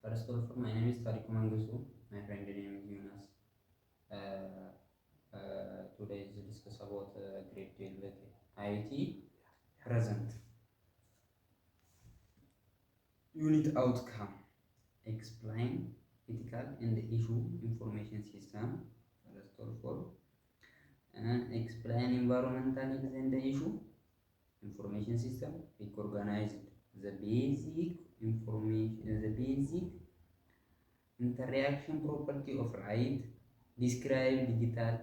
First of all, my name is Tariku Mengistu. My friend name is Yonas. Today is discuss about grade 12 IT present unit outcome, explain ethical and issue information system. First of all, explain environmental health and issue information system, recognized the basic information, the basic interaction property of right, describe digital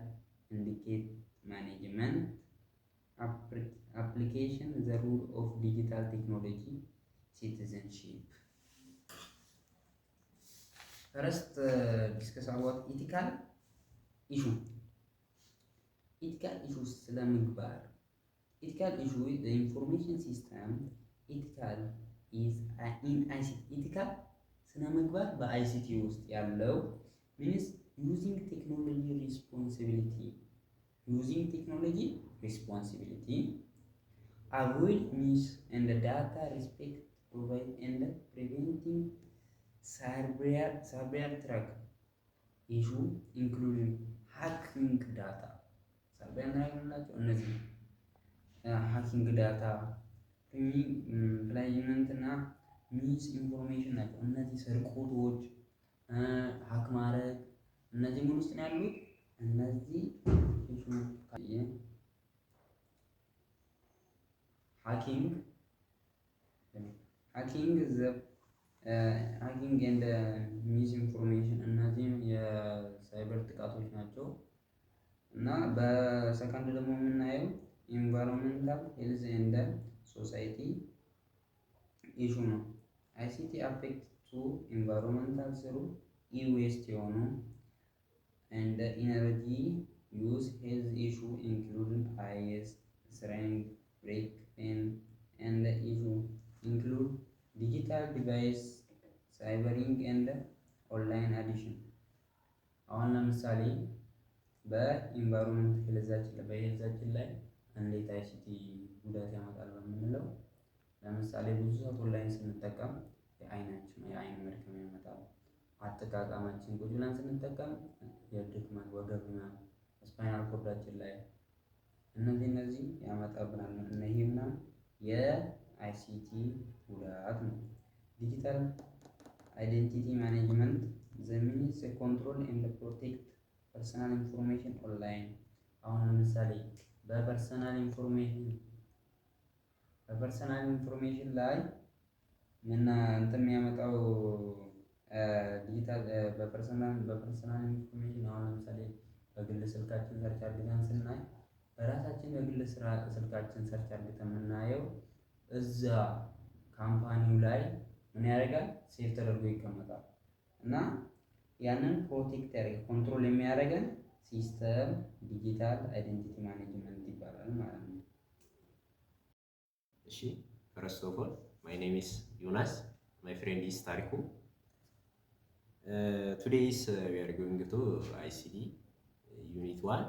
indicate management application, the role of digital technology citizenship. First, discuss about ethical issue. Ethical issues ስለ ምግባር። Ethical issue, the information system ethical is in ICT. Ethical ስነ ምግባር በ ICT ውስጥ ያለው means using technology responsibility, using technology responsibility, avoid mis and data, respect provide and preventing cyber threat issue, including hacking data. Cyber threat የምንላቸው እነዚህ hacking data፣ plagiarism እና misinformation ናቸው። እነዚህ ስርቆቶች፣ hack ማድረግ እነዚህ ምን ውስጥ ነው ያሉት? እነዚህ issue hacking, the hacking and misinformation እነዚህም የሳይበር ጥቃቶች ናቸው። እና በሰከንድ ደግሞ የምናየው environmental health and society issue ነው። ICT affect to environmental through e-waste የሆኑ and energy use, health issue including eyes strain, back pain, and issue include digital device, cyberbullying and online addiction። አሁን ለምሳሌ በ environment health ኣችን በ health ኣችን ላይ እንዴት ICT ጉዳት ያመጣል በምንለው፣ ለምሳሌ ብዙ ሰዓት ኦንላይን ስንጠቀም የአይናችን የአይን መድከም ያመጣል። አጠቃቀማችን ቁጭ ብለን ስንጠቀም የድክመት፣ ወገብ ህመም፣ spinal cord ኣችን ላይ እነዚህ ያመጣብናል። እነዚህ ምናምን የ ICT ጉዳት ነው። Digital identity management, the means control and protect personal information online። አሁን ለምሳሌ በ personal information ላይ ምና እንትን የሚያመጣው ዲጂታል በ personal information አሁን ለምሳሌ በግል ስልካችን search አድርገን ስናይ፣ በራሳችን በግል ስራ ስልካችን search አድርገን የምናየው እዛ company ው ላይ ምን ያደርጋል? Save ተደርጎ ይቀመጣል። እና ያንን protect ያደርጋል፣ control የሚያደርገን system digital identity management ይባላል ማለት ነው። እሺ፣ first of all, my name is Yonas, my friend is Tariku. Today is we are going to ICT unit 1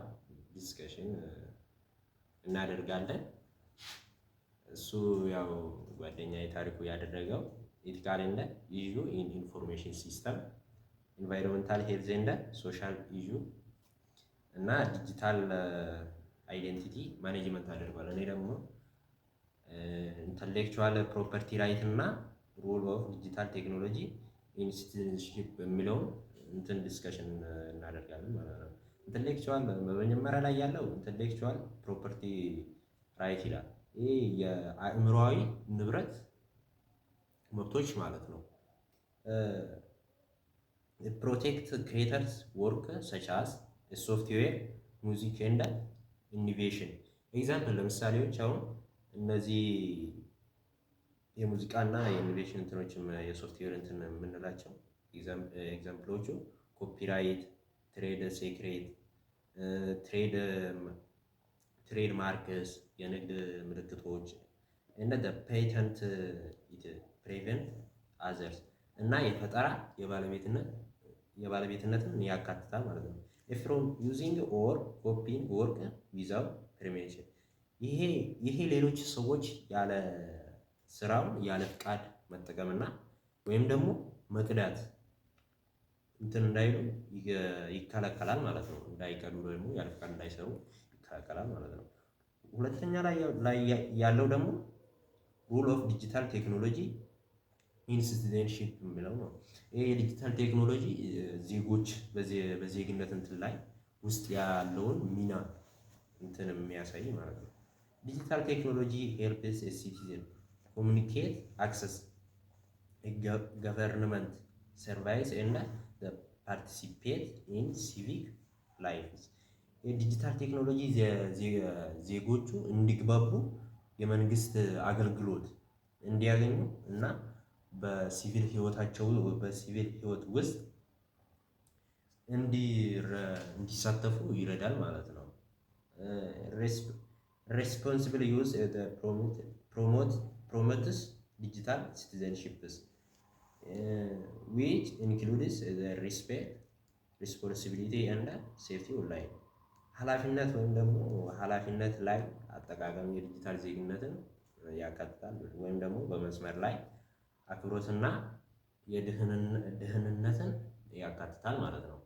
discussion እናደርጋለን። እሱ ያው ጓደኛዬ ታሪኩ ያደረገው ethical and issue in information system, environmental health and social issue እና digital identity management አድርጓል። እኔ ደግሞ intellectual property right እና role of digital technology in citizenship የሚለውን እንትን discussion እናደርጋለን ማለት ነው። Intellectual በመጀመሪያ ላይ ያለው intellectual property right ይላል። ይህ የአእምሮአዊ ንብረት መብቶች ማለት ነው። Protect creators' work such as software, music and innovation. Example ለምሳሌዎች አሁን እነዚህ የሙዚቃና የ innovation እንትኖችም የሶፍትዌር እንትን የምንላቸው example ኦቹ copyright፣ trade secret፣ trade marks የንግድ ምልክቶች እና patent prevent others እና የፈጠራ የባለቤትነትን ያካትታል ማለት ነው። From using or copying work without permission። ይሄ ሌሎች ሰዎች ያለ ስራውን ያለ ፍቃድ መጠቀምና ወይም ደግሞ መቅዳት እንትን እንዳይሉ ይከለከላል ማለት ነው። እንዳይቀዱ ደግሞ ያለ ፍቃድ እንዳይሰሩ ይከለከላል ማለት ነው። ሁለተኛ ላይ ያለው ደግሞ role of digital technology in citizenship የሚለው ነው። ይሄ የዲጂታል ቴክኖሎጂ ዜጎች በዜግነት እንትን ላይ ውስጥ ያለውን ሚና እንትን የሚያሳይ ማለት ነው። Digital technology helps citizen communicate, access government service and participate in civic life። የዲጂታል ቴክኖሎጂ ዜጎቹ እንዲግባቡ፣ የመንግስት አገልግሎት እንዲያገኙ እና በሲቪል ህይወታቸው በሲቪል ህይወት ውስጥ እንዲሳተፉ ይረዳል ማለት ነው። Responsible use promotes digital citizenships, which includes respect, responsibility and safety online። ኃላፊነት ወይም ደግሞ ኃላፊነት ላይ አጠቃቀም የዲጂታል ዜግነትን ያካትታል ወይም ደግሞ በመስመር ላይ አክብሮትና የደህንነትን ያካትታል ማለት ነው።